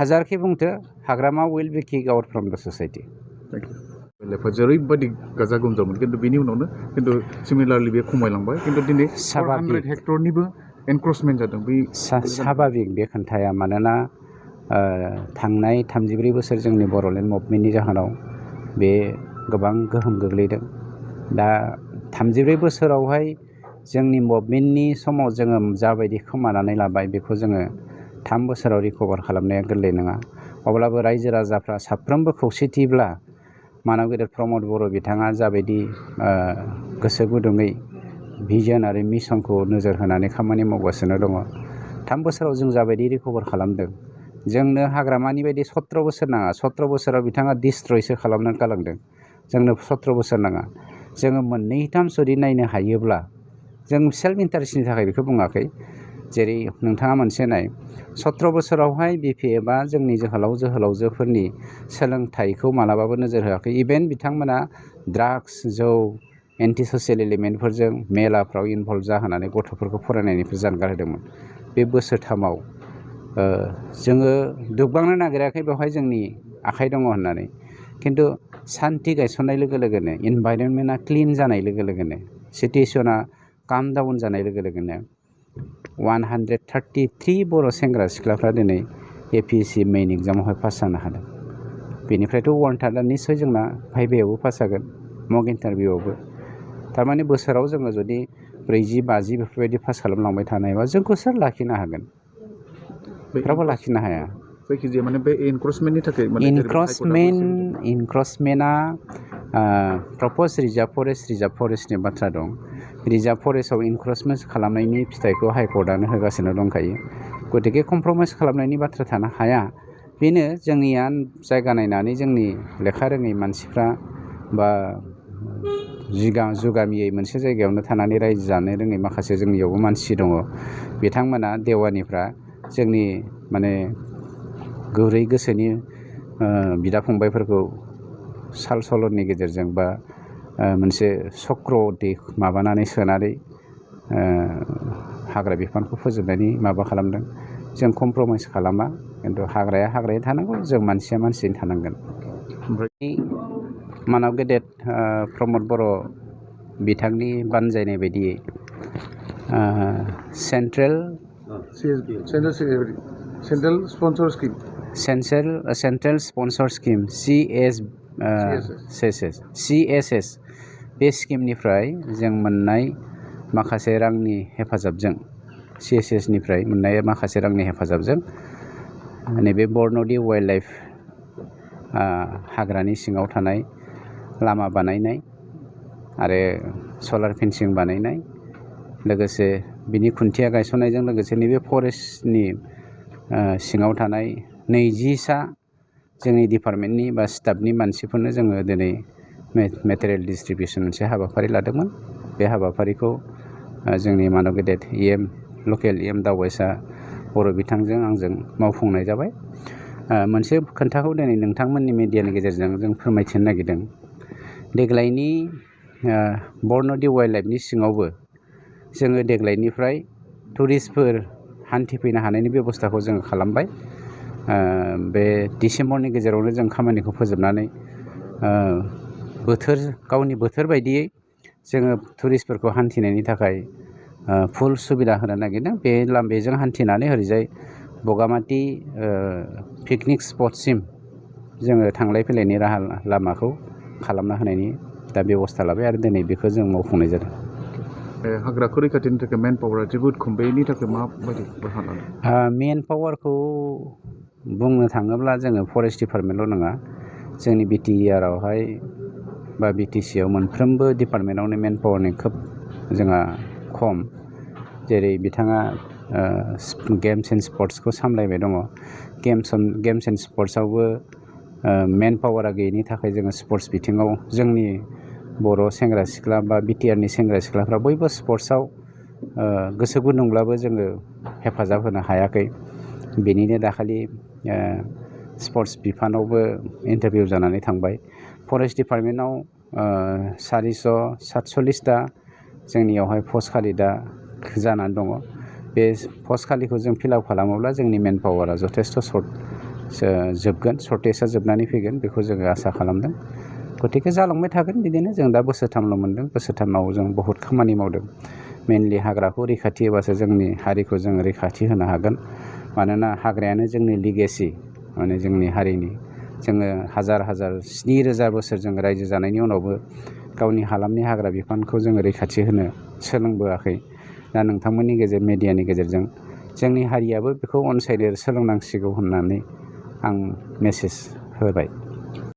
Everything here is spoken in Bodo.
हाजारखि बुंथो Hagrama will be kick out from the society जेरैबायदि गाजा गोमजामोन खिन्थु बिनि उनावनो खिन्थु सिमिलारलि बे खमायलांबाय खिन्थु दिनै 400 हेक्टरनिबो एनक्रोचमेन्ट जादों बे स्वाभाबिक बे खोन्थाया मानोना थांनाय 34 बोसोर जोंनि बर'लेण्ड मुभमेन्टनि जाहोनाव बे गोबां गोहोम गोग्लैदों दा 34 बोसोरावहाय जोंनि मुभमेन्टनि समाव जोङो जाबायदि खोमानानै लाबाय बेखौ जोङो 3 बोसोराव रिकभार खालामनाया गोरलै नङा अब्लाबो रायजो राजाफ्रा साफ्रोमबो खौसेथिब्ला मानव गेदेर प्रमद बर' बिथाङा जाबायदि गोसो गुदुङै भिजन आरो मिशनखौ नोजोर होनानै खामानि मावगासिनो दङ 3 बोसोराव जों जाबायदि रिकभार खालामदों जोंनो हाग्रामानि बायदि 17 बोसोर नाङा 17 बोसोराव बिथाङा डिस्ट्रयसो खालामनानै गालांदों जोंनो 17 बोसोर नाङा जोङो मोननैथाम जुदि नायनो हायोब्ला जों सेल्फ इन्टारेस्टनि थाखाय बेखौ बुङाखै जेरै नोंथाङा मोनसे नाय 17 बोसोरावहाय बिपिएफआ जोंनि जोहोलाव जोहोलावजोफोरनि सोलोंथाइखौ मालाबाबो नोजोर होआखै इभेन बिथांमोना ड्राग्स जौ एन्टि ससियेल एलिमेन्टफोरजों मेलाफ्राव इनभल्भ जाहोनानै गथ'फोरखौ फरायनायनिफ्राय जानगार होदोंमोन बे बोसोरथामाव जोङो दुबगांनो नागिराखै बेवहाय जोंनि आखाइ दङ होननानै खिन्थु सान्थि गायसननाय लोगो लोगोनो इनभाइरनमेन्टआ क्लिन जानाय लोगो लोगोनो सिटुएसना काम डाउन जानाय लोगो लोगोनो 133 बर' सेंग्रा सिख्लाफ्रा दिनै एपिएससि मेइन एग्जामावहाय पास जानो हादों बेनिफ्रायथ' वार्नथार्डआ निस्सय जोंना भाइभायावबो पास जागोन मक इन्टारभिउआवबो थारमाने बोसोराव जोङो जुदि 40-50 बेफोरबायदि पास खालामलांबाय थानायबा जोंखौ सोर लाखिनो हागोन रावबो लाखिनो हाया जायखिजाया माने बे एनक्रोचमेन्टनि थाखाय इनक्रोचमेन्टआ प्रप'ज रिजार्भ फरेस्टनि बाथ्रा दं रिजार्भ फरेस्टआव इनक्रोचमेन्ट खालामनायनि फिथाइखौ हाइकर्टआनो होगासिनो दंखायो गतिके कमप्रमाइस खालामनायनि बाथ्रा थानो हाया बेनो जोंनिया जायगा नायनानै जोंनि लेखा रोङै मानसिफ्रा बा जुगामियै मोनसे जायगायावनो थानानै रायजो जानो रोङै माखासे जोंनियावबो मानसि दङ बिथांमोना देवानिफ्रा जोंनि माने गुरै गोसोनि बिदा फंबायफोरखौ साल सलननि गेजेरजों बा मोनसे चक्र'दै माबानानै सोनानै हाग्रा बिफानखौ फोजोबनायनि माबा खालामदों जों कमप्रमाइस खालामा खिन्थु हाग्राया थानांगौ जों मानसिया मानसियैनो थानांगोन ओमफ्राय मानव गेदेर प्रमद बर' बिथांनि बानजायनाय बायदियै सेन्ट्रेल स्पन्सर स्किम CSS बे स्किमनिफ्राय जों मोननाय माखासे रांनि हेफाजाबजों CSSनिफ्राय मोननाय माखासे रांनि हेफाजाबजों नैबे बरनदि वाइल्ड लाइफ हाग्रानि सिङाव थानाय लामा बानायनाय आरो सलार फेन्सिं बानायनाय लोगोसे बिनि खुन्थिया गायसननायजों लोगोसे नैबे फरेस्टनि सिङाव थानाय 20सा जोंनि डिपार्टमेन्टनि बा स्टाफनि मानसिफोरनो जोङो दिनै मेटेरियेल डिस्ट्रिबिउसन मोनसे हाबाफारि लादोंमोन बे हाबाफारिखौ जोंनि मानव गेदेर लकेल दावबायसा बर' बिथांजों आंजों मावफुंनाय जाबाय मोनसे खोन्थाखौ दिनै नोंथांमोननि मिडियानि गेजेरजों जों फोरमायथिनो नागिरदों देग्लायनि बरनदि वाइल्ड लाइफनि सिङावबो जोङो देग्लायनिफ्राय टुरिस्टफोर हान्थिफैनो हानायनि बेबस्थाखौ जोङो खालामबाय बे डिसेम्बरनि गेजेरावनो जों खामानिखौ फोजोबनानै गावनि बोथोर बायदियै जोङो टुरिस्टफोरखौ हान्थिनायनि थाखाय फुल सुबिदा होनो नागिरदों बेजों हान्थिनानै ओरैजाय बगामाथि पिकनिक स्पटसिम जोङो थांलाय फैलायनि राहा लामाखौ खालामना होनायनि दा बेबस्था लाबाय आरो दिनै बेखौ जों मावफुंनाय जादों हाग्राखौ रैखाथिनि थाखाय मेन पावारा जोबोद खम बेनि थाखाय माबायदि राहा लादों मेन पावारखौ बुंनो थाङोब्ला जोङो फरेस्ट डिपार्टमेन्टल' नङा जोंनि बिटिआरआवहाय बा बिटिसिआव मोनफ्रोमबो डिपार्टमेन्टआवनो मेन पावारनि खोब जोंहा खम जेरै बिथाङा गेम्स एन्ड स्पर्ट्सखौ सामलायबाय दङ गेम्स एन्ड स्पर्ट्सआवबो मेन पावारा गैयैनि थाखाय जोङो स्पर्ट्स बिथिङाव जोंनि बर' सेंग्रा सिख्ला बा बिटिआरनि सेंग्रा सिख्लाफ्रा बयबो स्पर्ट्सआव गोसो गुदुंब्लाबो जोङो हेफाजाब होनो हायाखै बेनिनो दाखालि स्पर्ट्स बिफानावबो इन्टारभिउ जानानै थांबाय फरेस्ट डिपार्टमेन्टआव 447टा जोंनियावहाय पस्ट खालि दा जानानै दङ बे पस्ट खालिखौ जों फिलआप खालामोब्ला जोंनि मेन पावारा जथेस्थ' सर्ट जोबगोन, सर्टेजआ जोबनानै फैगोन बेखौ जोङो आसा खालामदों। गतिके जालांबाय थागोन बिदिनो। जों दा बोसोरथामल' मोनदों, बोसोरथामाव जों बहुद खामानि मावदों। मेनलि हाग्राखौ रैखाथि होबासो जोंनि हारिखौ जों रैखाथि होनो हागोन। मानोना हाग्रायानो जोंनि लिगेसि, माने जोंनि हारिनि। जोङो हाजार 7,000 बोसोर जों रायजो जानायनि उनावबो गावनि हालामनि हाग्रा बिफानखौ जोङो रैखाथि होनो सोलोंबोआखै। दा नोंथांमोननि मेडियानि गेजेरजों जोंनि हारियाबो बेखौ अनसायनो सोलोंनांसिगौ होननानै आं मेसेज होबाय।